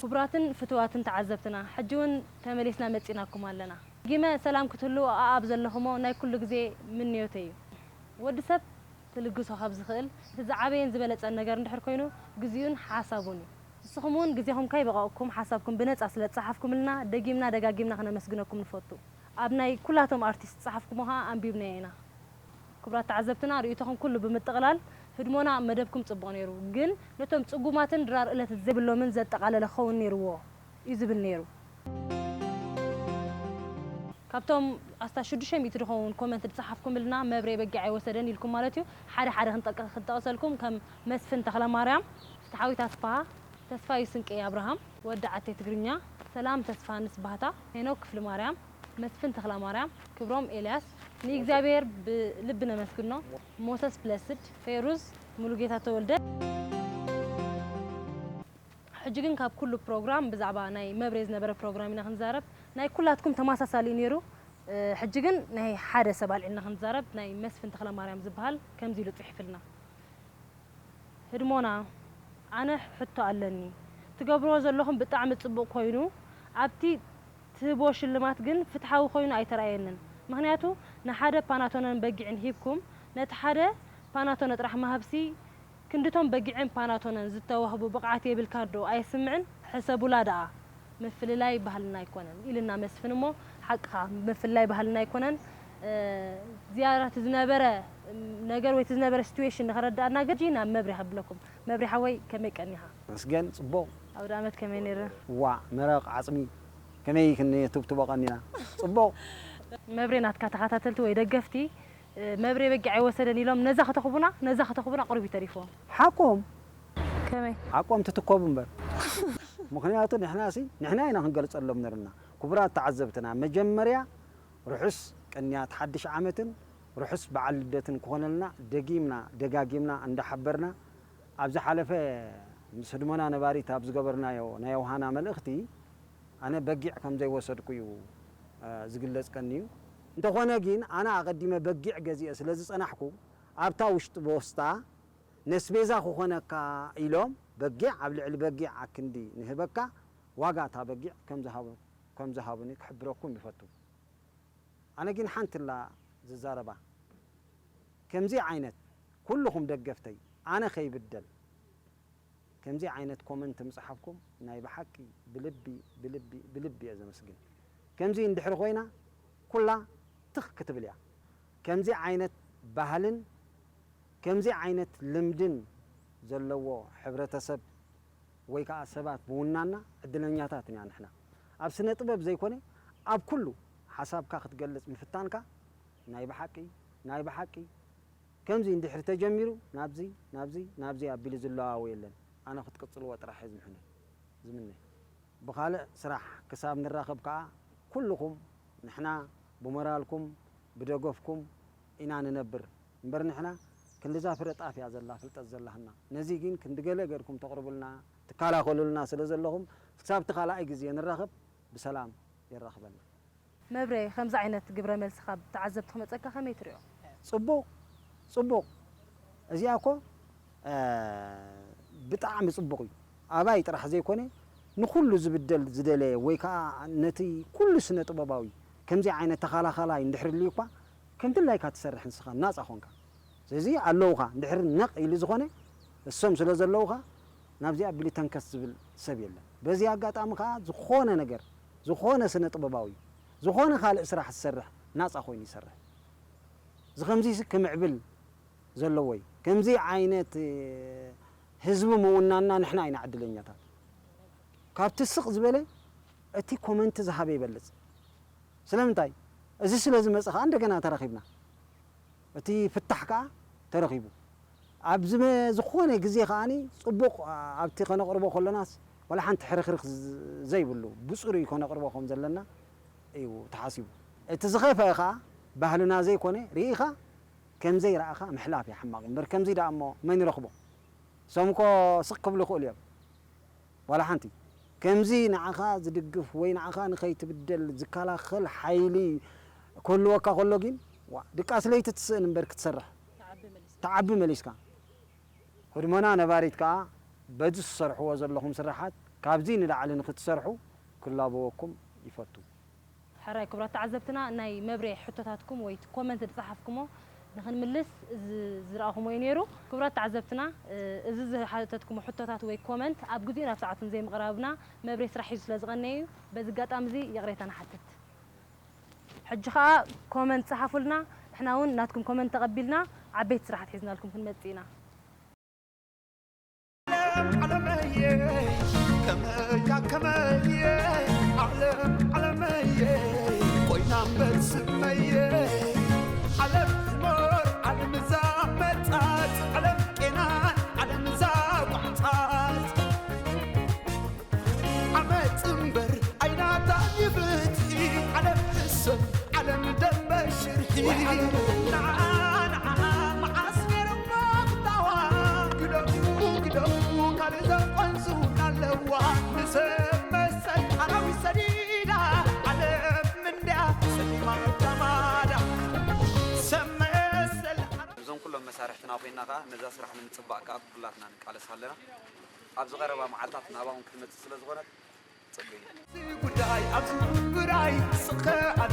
ክቡራትን ፍቱዋትን ተዓዘብትና፣ ሕጂ እውን ተመሊስና መጺናኩም ኣለና። ጊመ ሰላም ክትህልዉ ኣኣብ ዘለኹሞ ናይ ኩሉ ግዜ ምንዮተይ እዩ። ወዲ ሰብ ትልግሶ ካብ ዝኽእል እቲ ዝዓበየን ዝበለጸን ነገር እንድሕር ኮይኑ፣ ግዜኡን ሓሳቡን እዩ። ንስኹም እውን ግዜኹም ከይበቐቕኩም ሓሳብኩም ብነጻ ስለ ዝጸሓፍኩምልና ደጊምና ደጋጊምና ክነመስግነኩም ንፈቱ። ኣብ ናይ ኩላቶም ኣርቲስት ዝጸሓፍኩሞ ከኣ ኣንቢብናዮ ኢና። ክቡራት ተዓዘብትና፣ ርእይቶኹም ኩሉ ብምጥቕላል ህድሞና መደብኩም ጽቡቕ ነይሩ፣ ግን ነቶም ጽጉማትን ድራር እለት ዘይብሎምን ዘጠቓለለ ክኸውን ነይርዎ እዩ ዝብል ነይሩ። ካብቶም ኣስታት ሽዱሽተ ሚእቲ ዝኸውን ኮመንት ዝጸሓፍኩምልና መብሬ በጊዕ ኣይወሰደን ኢልኩም ማለት እዩ። ሓደ ሓደ ክንጠቅ-፣ ክንጠቕሰልኩም ከም መስፍን ተኽለማርያም፣ ፍትሓዊት ኣስፍሃ፣ ተስፋዩ ስንቄ ኣብርሃም፣ ወዲ ዓተይ ትግርኛ፣ ሰላም ተስፋንስ ባህታ፣ ሄኖክ ክፍሊ ማርያም፣ መስፍን ተኽለ ማርያም፣ ክብሮም ኤልያስ፣ ንእግዚኣብሔር ብልቢ ነመስግኖ፣ ሞሰስ ብለስድ፣ ፌሩዝ፣ ሙሉጌታ ተወልደ። ሕጂ ግን ካብ ኩሉ ፕሮግራም ብዛዕባ ናይ መብሬ ዝነበረ ፕሮግራም ኢና ክንዛረብ። ናይ ኩላትኩም ተመሳሳሊ እዩ ነይሩ። እ፣ ሕጂ ግን ናይ ሓደ ሰብ ኣልዒልና ክንዛረብ፣ ናይ መስፍን ተኽለ ማርያም ዝበሃል ከምዚ ኢሉ ጽሒፍልና። ህድሞና፣ ኣነ ሕቶ ኣለኒ። ትገብርዎ ዘለኹም ብጣዕሚ ጽቡቕ ኮይኑ፣ ኣብቲ ትህብዎ ሽልማት ግን ፍትሓዊ ኮይኑ ኣይተራእየንን። ምኽንያቱ ንሓደ ፓናቶነን በጊዕን ሂብኩም፣ ነቲ ሓደ ፓናቶነ ጥራሕ ምሃብሲ፣ ክንድቶም በጊዕን ፓናቶነን ዝተዋህቡ ብቕዓት የብልካን ዶ ኣየስምዕን? ሕሰቡላ ደኣ። ምፍልላይ ባህልና ኣይኮነን ኢልና መስፍን እሞ፣ ሓቅኻ፣ ምፍልላይ ባህልና ኣይኮነን። እ፣ ዝያዳ እቲ ዝነበረ ነገር ወይ እቲ ዝነበረ ሲትዌሽን ንኸረድኣና ገጂ ናብ መብርያ ከብለኩም። መብርያ ሓወይ፣ ከመይ ቀኒኻ? መስገን፣ ጽቡቕ። ኣውደ ዓመት ከመይ ነይሩ? ዋ፣ መረቕ ዓጽሚ፣ ከመይ ክንትብትቦ ቀኒና? ጽቡቕ። መብሬ ናትካ ተኸታተልቲ ወይ ደገፍቲ፣ እ፣ መብሬ በጊዕ ኣይወሰደን ኢሎም ነዛ ከተኹቡና፣ ነዛ ከተኹቡና ቁሩብ እዩ ተሪፍዎም። ሓቆም። ከመይ? ሓቆም ትትከቡ እምበር። ምኽንያቱ ንሕናሲ፣ ንሕና ኢና ክንገልጸሎም ነርና። ክቡራት ተዓዘብትና፣ መጀመርያ ርሑስ ቅንያት ሓድሽ ዓመትን ርሑስ በዓል ልደትን ክኾነልና ደጊምና ደጋጊምና እንዳሓበርና፣ ኣብ ዝሓለፈ ምስ ህድሞና ነባሪት ኣብ ዝገበርናዮ ናይ ዮሃና መልእኽቲ፣ ኣነ በጊዕ ከም ዘይወሰድኩ እዩ፣ እ፣ ዝግለጽ ቀንዩ። እንተኾነ ግን ኣነ ኣቐዲመ በጊዕ ገዚኤ ስለ ዝጸናሕኩ፣ ኣብታ ውሽጢ ቦስጣ ነስቤዛ ክኾነካ ኢሎም በጊዕ ኣብ ልዕሊ በጊዕ ኣክንዲ ንህበካ ዋጋ እታ በጊዕ ከም ዝሃቡ-፣ ከም ዝሃቡኒ ክሕብረኩም ይፈቱ። ኣነ ግን ሓንቲ ኣላ ዝዛረባ። ከምዚ ዓይነት ኩልኹም ደገፍተይ፣ ኣነ ከይብደል፣ ከምዚ ዓይነት ኮመንት ምጽሓፍኩም ናይ ብሓቂ ብልቢ፣ ብልቢ፣ ብልቢ እየ ዘመስግን። ከምዚ እንድሕር ኮይና ኩላ ትኽ ክትብል እያ። ከምዚ ዓይነት ባህልን ከምዚ ዓይነት ልምድን ዘለዎ ሕብረተሰብ ወይ ከኣ ሰባት ምውናና ዕድለኛታት ኢና ንሕና። ኣብ ስነ ጥበብ ዘይኮነ ኣብ ኩሉ ሓሳብካ ክትገልጽ ምፍታንካ ናይ ብሓቂ፣ ናይ ብሓቂ ከምዚ እንድሕር ተጀሚሩ ናብዚ፣ ናብዚ፣ ናብዚ ኣቢሉ ዝለዋወ የለን። ኣነ ክትቅጽልዎ ጥራሕ እየ ዝምሕነ፣ ዝምነ። ብኻልእ ስራሕ ክሳብ ንራኸብ ከኣ ኩልኹም ንሕና ብሞራልኩም ብደገፍኩም ኢና ንነብር እምበር ንሕና ክንድዛ ፍረ ጣፍ እያ ዘላ ፍልጠት ዘላህና። ነዚ ግን ክንዲ ገለ ገርኩም ተቕርቡልና ትከላኸሉልና ስለ ዘለኹም ክሳብ እቲ ካልኣይ ግዜ ንራኸብ ብሰላም የራኽበና። መብሬ፣ ከምዚ ዓይነት ግብረ መልሲ ካብ ተዓዘብቲ ክመጸካ ከመይ ትሪኦ? ጽቡቕ፣ ጽቡቕ። እዚኣ እኮ፣ እ፣ ብጣዕሚ ጽቡቕ እዩ። ኣባይ ጥራሕ ዘይኮነ፣ ንኹሉ ዝብደል ዝደለየ ወይ ከኣ ነቲ ኩሉ ስነ ጥበባዊ ከምዚ ዓይነት ተኻላኻላይ እንድሕር ልዩ እኳ፣ ከም ድላይካ ትሰርሕ ንስኻ ናጻ ኾንካ። ስለዚ ኣለውኻ፣ እንድሕር ነቕ ኢሉ ዝኾነ፣ እሶም ስለ ዘለውኻ፣ ናብዚ ኣቢሉ ተንከስ ዝብል ሰብ የለን። በዚ ኣጋጣሚ ከኣ ዝኾነ ነገር፣ ዝኾነ ስነ ጥበባዊ፣ ዝኾነ ካልእ ስራሕ ዝሰርሕ ናጻ ኮይኑ ይሰርሕ። እዚ ከምዚ ክምዕብል ዘለዎ እዩ። ከምዚ ዓይነት፣ እ፣ ህዝቢ ምውናንና ንሕና ኢና ዕድለኛታት። ካብቲ ስቕ ዝበለ እቲ ኮመንት ዝሃበ ይበልጽ። ስለምንታይ? እዚ ስለ ዝመጸ ከኣ እንደገና ተራኺብና። እቲ ፍታሕ ከኣ ተረኺቡ። ኣብ ዝመ-፣ ዝኾነ ግዜ ከኣኒ ጽቡቕ ኣብቲ ከነቕርቦ ከሎናስ ዋላ ሓንቲ ሕርኽርኽ ዝ-፣ ዘይብሉ ብጽሩይ ከነቕርቦ ከም ዘለና እዩ ተሓሲቡ። እቲ ዝኸፍአ ከኣ ባህልና ዘይኮነ ርኢኻ ከም ዘይረኣኻ ምሕላፍ እዩ ሕማቕ እምበር ከምዚ ደኣ እሞ መን ይረኽቦ? እሶም እኮ ስቕ ክብሉ ይኽእሉ እዮም። ዋላ ሓንቲ። ከምዚ ንዓኻ ዝድግፍ ወይ ንዓኻ ንኸይትብደል ዝከላኸል ሓይሊ ክህልወካ ከሎ ግን፣ ዋ፣ ድቃስ ለይቲ ትስእን እምበር ክትሰርሕ። ትዓቢ መሊስካ። ትዓቢ መሊስካ። ህድሞና ነባሪት ከኣ በዚ ትሰርሕዎ ዘለኹም ስራሓት ካብዚ ንላዕሊ ንክትሰርሑ ክላበወኩም ይፈቱ። ሕራይ ክቡራት ተዓዘብትና፣ ናይ መብርሂ ሕቶታትኩም ወይ ኮመንት ዝጸሓፍኩሞ ንኽንምልስ ዝረኣኹሞ እዩ ነይሩ። ክቡራት ተዓዘብትና፣ እዚ ዝሓተትኩሞ ሕቶታት ወይ ኮመንት ኣብ ግዜኡን ኣብ ሰዓቱን ዘይምቕራብና መብርሂ ስራሕ ሒዙ ስለ ዝቐነየ እዩ። በዚ ኣጋጣሚ እዚ ይቕሬታ ንሓትት። ሕጂ ኸኣ ኮመንት ጸሓፉልና፣ ንሕና እውን ናትኩም ኮመንት ተቐቢልና ዓበይቲ ስራሓት ሒዝናልኩም ክንመጽእ ኢና። ዓለመየ ከመያ ከመየ ዓለም ዓለመየ ኮይና እምበር ስመየ ዓለም ትኖር ዓለም እዛ መጻት ዓለም ቄናን ዓለም እዛ ቋዕጻት ዓመጽ እምበር ኣይናታ ይፍትሒ ዓለም ሕሰብ ዓለም ደንበ ሽርሒ ንዓ ንዓ መዓስ ነይሮሞ ክታዋ ግደፉ ግደፉ ካልእ ዘቐንሱ ኣለዋ ንሰብ መሰል ኣራዊት ሰዲዳ ዓለም እንድያ ሰሊማ ጃማዳ ሰብ መሰል እዞም ኩሎም መሳርሕትና ኮይና ከዓ ነዛ ስራሕ ንምፅባቕ ከዓ ኩላትና ንቃለስ ኣለና። ኣብዚ ቀረባ መዓልታት ናባኹም ክትመፅእ ስለ ዝኾነት ፅቡቅ እዩ። ጉዳይ ኣብዚ ጉዳይ ስኸ ኣሉ